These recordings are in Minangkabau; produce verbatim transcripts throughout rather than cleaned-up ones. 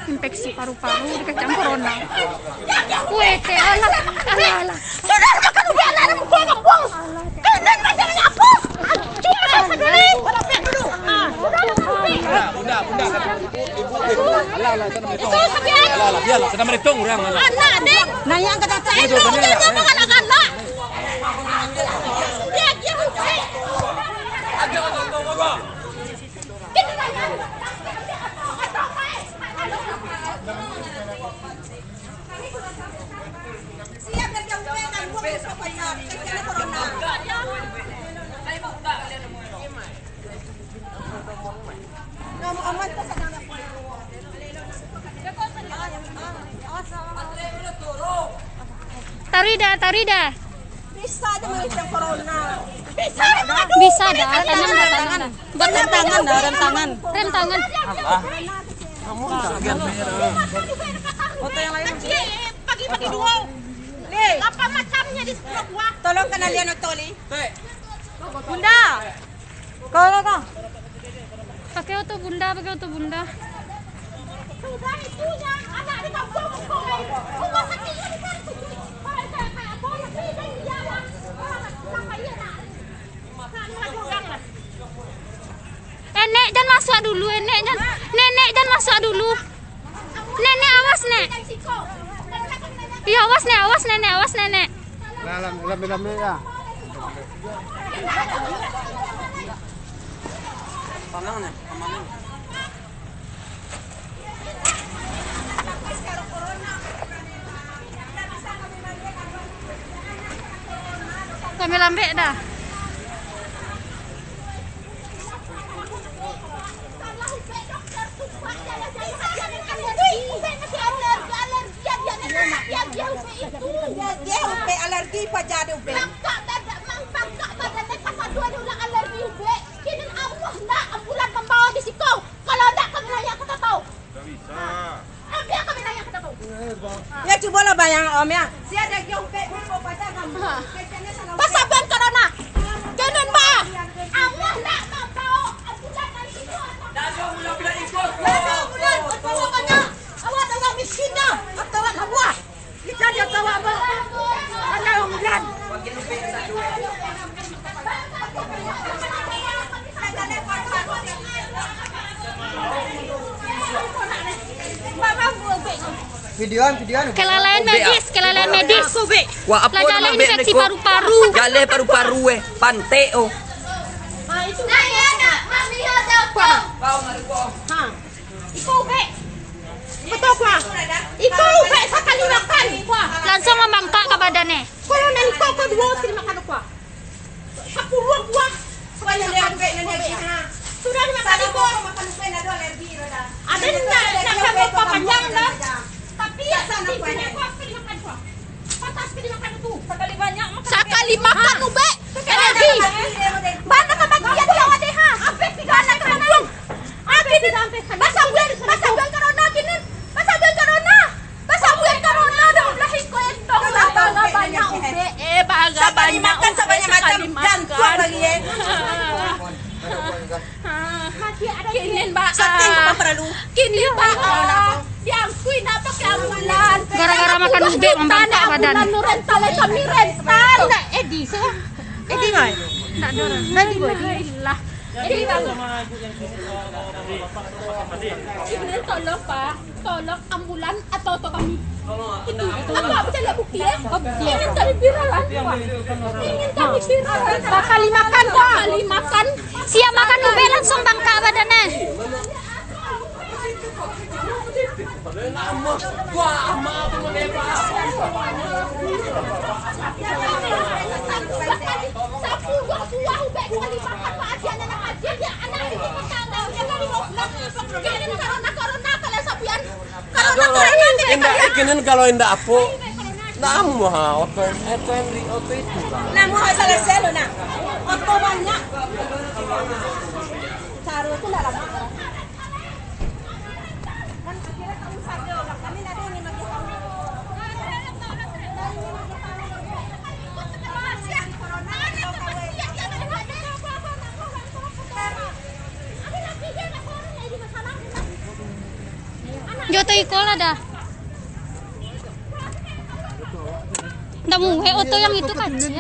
Infeksi paru-paru dikecek corona. Weh, teh, alah, alah, alah. Sudah, jangan udah, anak, anak, buang, buang. Kalian macam ni apa? Cuma rasa dulu, berapik dulu. Ah, sudah, sudah, sudah. Bunda, bunda, ibu, ibu, alah, alah, sana meretong. Alah, alah, biarlah, sana meretong orang, alah. Anak, dek. Nah, yang kata saya, itu, itu, jangan, eh, jangan, anak-anak. Dia, dia, dia. Taruih dah, taruih dah. Bisa aja mengecek corona. Bisa aja mengadu. Bisa dah, tanam dah, tanam dah. Buat rem tangan dah, rem tangan. Rem tangan. Alah. Kamu tak agen merah. Foto yang lain. Kecil, pagi-pagi dua. Nih. Lapan macamnya di sepuluh buah. Tolong kenalian oto, Li. Bunda. Kau, kau, kau. Pakai oto bunda, pakai oto bunda. Sudah itu yang anak di kampung kau. Rumah sakit yang di sana. Kalau saya kayak apa, ya, saya dan dia lah. Orang sampai iya nak. Nak, nak, orang lah. Eh, Nek, jan masuak dulu, eh, Nek, jan. Nek, Nek, jan masuak dulu. Nek, Nek, awas, Nek. Iyo, awas, Nek, awas, Nek, Nek, awas, Nek, Nek. Lah, lam-, lambe-lambe, ya. Tenang, Nek, tenang. Lambe-lambe dah. Dia, dia, alergi paja dia, Ubed. Kini Allah nak ambulan mambawa di siko. Kalau ndak, kami nanya ka Tato. Ndak bisa. Ambiak kami nanya ka Tato. Ya, cubolah bayang, Om, ya. Sia ado giah Ubed, buko paja kamu. Ha. Pasaban corona. Jangan, Mbak. Allah nak mambawa ambulan dari siko. Ndak ado ambulan, Ubed. Ndak ado ambulan. Awak banyak. Awak banyak miskinnya. Awak banyak. Videoan, videoan. Kelalaian medis, kelalaian medis. Wah, apo lah, jaleh infeksi paru-paru. Jaleh paru-paru, eh. Pantek, oh. Ha. Iko ubek. Betul, kuah. Iko ubek sakali makan, kuah. Langsung mambangkak ka badan, eh. Kalau nan iko, ko duo kali makan, kuah. Sapuluah buah. Sudah dimakan iko. Ada ndak, ndak sampai panjang dah. Tapi, intinya, kuah, kali makan, kuah. Pantas kali makan tu. Sakali banyak makan. Sakali makan, ubek. Energi. Bana kabagian nyawa deh, ha. Bana kabagian. Abih ni. Basabuan, basabuan corona kini. Basabuan corona. Basabuan corona dah. Lah iko entong lah, bana banyak ubek. Eh, bana banyak ubek sakali makan. Kini, Mbak. Kini, Mbak. Diangkui nak pakai ambulan. Gara-gara makan ubek mambangkak badan. Ambulan nu rental, eh, kami rental. Ndak, Edi, saya. Edi, ngai. Ndak ada orang. Nadi, Edi, Edi, Bang. Ini tolong, Pak. Tolong ambulan atau oto kami. Itu. Apa, apa cari bukti, eh? Ingin kami viral, kan, Pak? Ingin kami viral, kan? Sakali makan, Pak. Sakali makan. Sia makan ubek langsung bangkak badan, eh. Indak, eh, kini kalau indak apo, namuah oto, oto yang di, oto itu, Bang. Namuah salah selo, nah. Oto banyak. Caro tu ndak lamo. Jo oto iko lah dah. Ndak muhek oto yang itu kacik.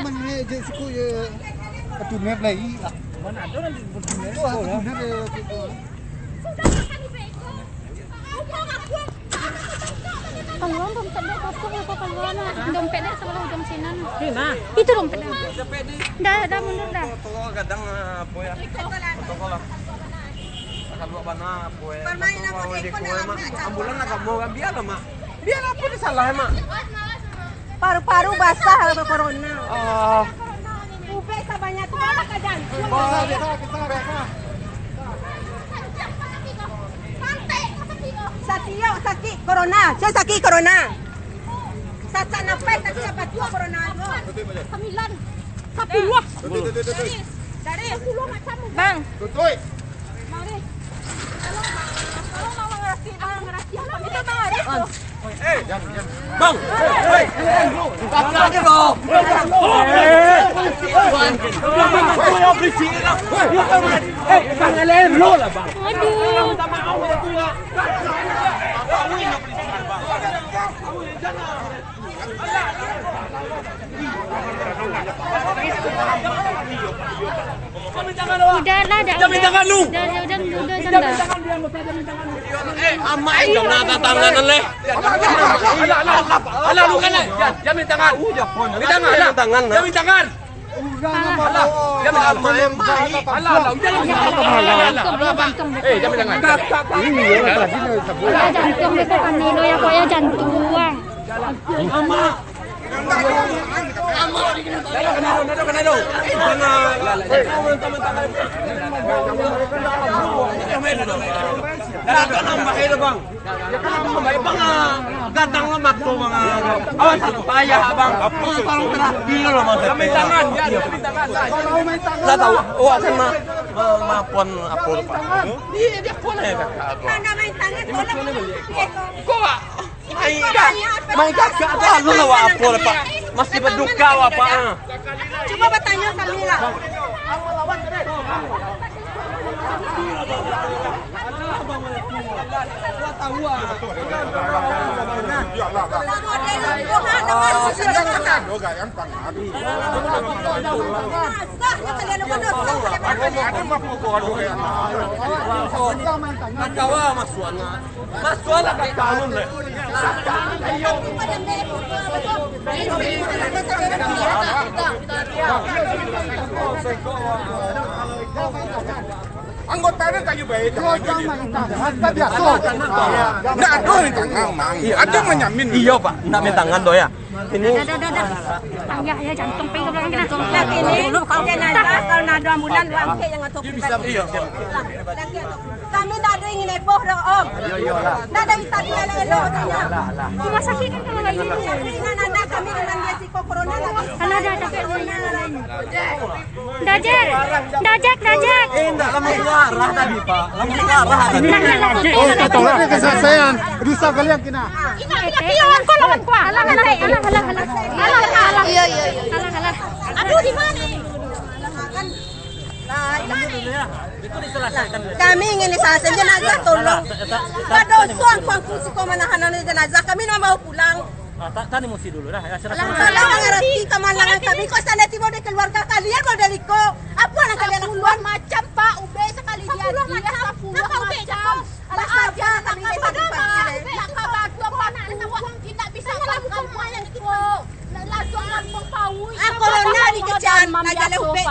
Kalua dompet dek kosong, apa kalua, nah? Dompet dek sabalah ujung sinan. Itu dompet dek. Dah, dah mundur dah. Tolong gadang, ah, apa ya? Tolong lah. Kalua bana, apa ya? Permainan Tolong apa, Dek? Dek, Mak. Ambulan agak mau kan, biarlah, Mak. Biarlah apa dia salah, Mak. Paru-paru basah, apa corona. Ah. Ubek sabanyak tu, malah ka jantuang. Satio sakik corona, saya sakik corona. Sasak napas tapi dapat dua corona tu. Sambilan. Sapuluah. Dari, dari. Sapuluah macam. Bang. Mari. Tolong, Bang. Tolong, Bang, mangarati, Bang, mangarati. Itu, Bang, ada. Bang! Hei! Kakak dia, Bang! Hei, tangan lain lo lah, Bang! Aduh. Udah lah, dah, Jamin udah. Tangan lu. Udah, udah, udah, udah, udah. Eh, amak aja nak tangan leh. Alah, alah, alah, lu kan, eh. Jamin tangan. Jamin tangan, lah. Jamin tangan. Alah, jamin tangan. Alah, alah, udah, udah. Alah, alah. Eh, jamin tangan. Iya, tadi nak sebut. Alah, jantung dia kan, Nino, ya, kok ya jantung. Amak. Gadang lah mato, Bang. Awas, payah, Bang. Tolong terapi lo, Bang. Jamin tangan, ya, jamin tangan. Lah tahu, awak kan ma-, ma-, maafkan apa, Pak? Iya, dia pun ya, Kakak. Kok, Pak? Main kakak, main kakak tu lalu lah, Wak, apo lah, Pak? Masih baduka, Wak, Pak, ah. Cuba batanyo kami lah. Kawa masuak. Masuaklah ka kanun deh. Anggota ni kayu baik. Yo, jangan minta. Harta biasa. Ndak ada minta tangan, Mang. Ada manyamin. Iyo, Pak. Ndak minta tangan doh, ya. Ini. Dah, dah, dah, dah. Ayah, ya, jantung pai ka balakang kini. Nah, ini, kalau nak ada ambulan, lu angkek yang atau pribadi. Iyo. Kami ndak ado ingin heboh doh, Om. Ndak ado minta dielok-elok, katanya. Rumah sakit kan kalau lagi. Sakit nan ado kami dengan dia siko corona lagi. Alah, dah capek. Dajek, dajek, dajek. Eh, ndak, lah masih arah tadi, Pak. Lah masih arah tadi. Oh, tolong dia kesaksian. Rusak kalian kena. Ini, ini, ini, lawan kau, lawan kau. Alah, alah, alah, alah, alah. Alah, alah, alah. Iya, iya, iya. Alah, alah. Aduh, di mana? Kami ingin diselesaikan jenazah, tolong. Kada usah angku-angku siko manahan jenazah, kami nak bawa pulang. Ah, ta-, tadi musti dulu dah. Ya, silakan. Alah, mangarati kamalangan kami. Kok sana tibo di keluarga kalian model iko? Apo nan kalian lakukan? Sapuluah macam, Pak. Ubek sakali jadi. Sapuluah macam. Sapuluah macam. Alah, aja kami nak ka batu, Pak. Indak bisa makan iko. Langsung lampung paui. Ah, corona ni kecil. Aja lah ubek.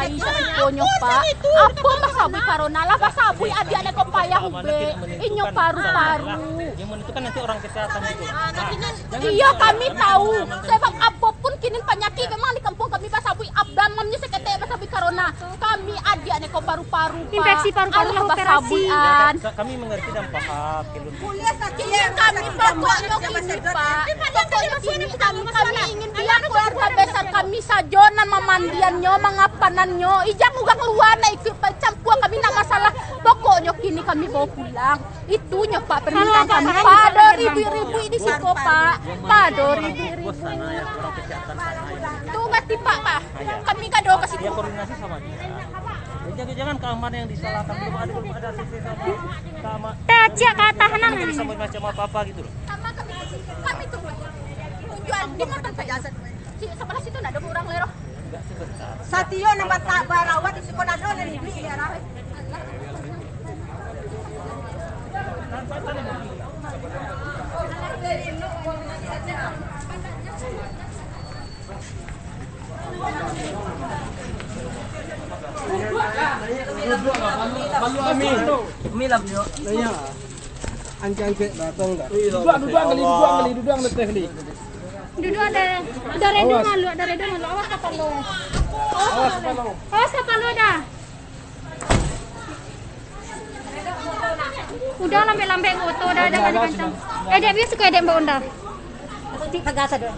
Apo masabui corona? Lah pasabui adiak dek ko payah ubek. Inyo paru-paru. Yang menentukan nanti orang kesehatan gitu. Iyo, kami tahu. Sabab apo pun kini panyakik memang di kampuang kami pasabui. Abdamamnyo saketek pasabui corona. Kami adiak dek ko paru-paru, Pak. Infeksi paru-paru lah operasi. Basabuian. Ka-, kami mengerti dan paham. Kini kami pokoknyo kini, Pak. Pokoknyo kini kami, kami ingin bia keluarga besar kami sajo nan mamandiannyo, mangapanannyo. Ijang urang lua nak ikuik bacampua kami, ndak masalah. Pokoknyo kini kami bawa pulang. Itunyo, Pak, permintaan kami. Pado ribuik-ribuik di siko, Pak. Pado ribuik-ribuik. Tu ngarati, Pak, Pak. Kami kado ka siko. Jangan, jangan keamanan yang disalahkan. Belum ada, belum ada sisi sama keama-, Dah, Ciak ka atah nang. Sama macam apa-apa gitu loh. Sama kami, kami tu. Tunjuak di matan saja. Si sebelah situ ndak ada urang lero. Satio nan batak barawat di siko nado nan di arah. Umi lah beliau. Angkek-angkek datang dah. Duduak, duduak kali, duduak kali, duduak kali. Duduak ada, ada redo malu, ada redo malu. Awas kapalo. Awas kapalo. Awas kapalo dah. Udah lambek-lambek motor dah, jangan kencang. Eh, dek biasa kau dek mbak Honda. Pasti tegas ada.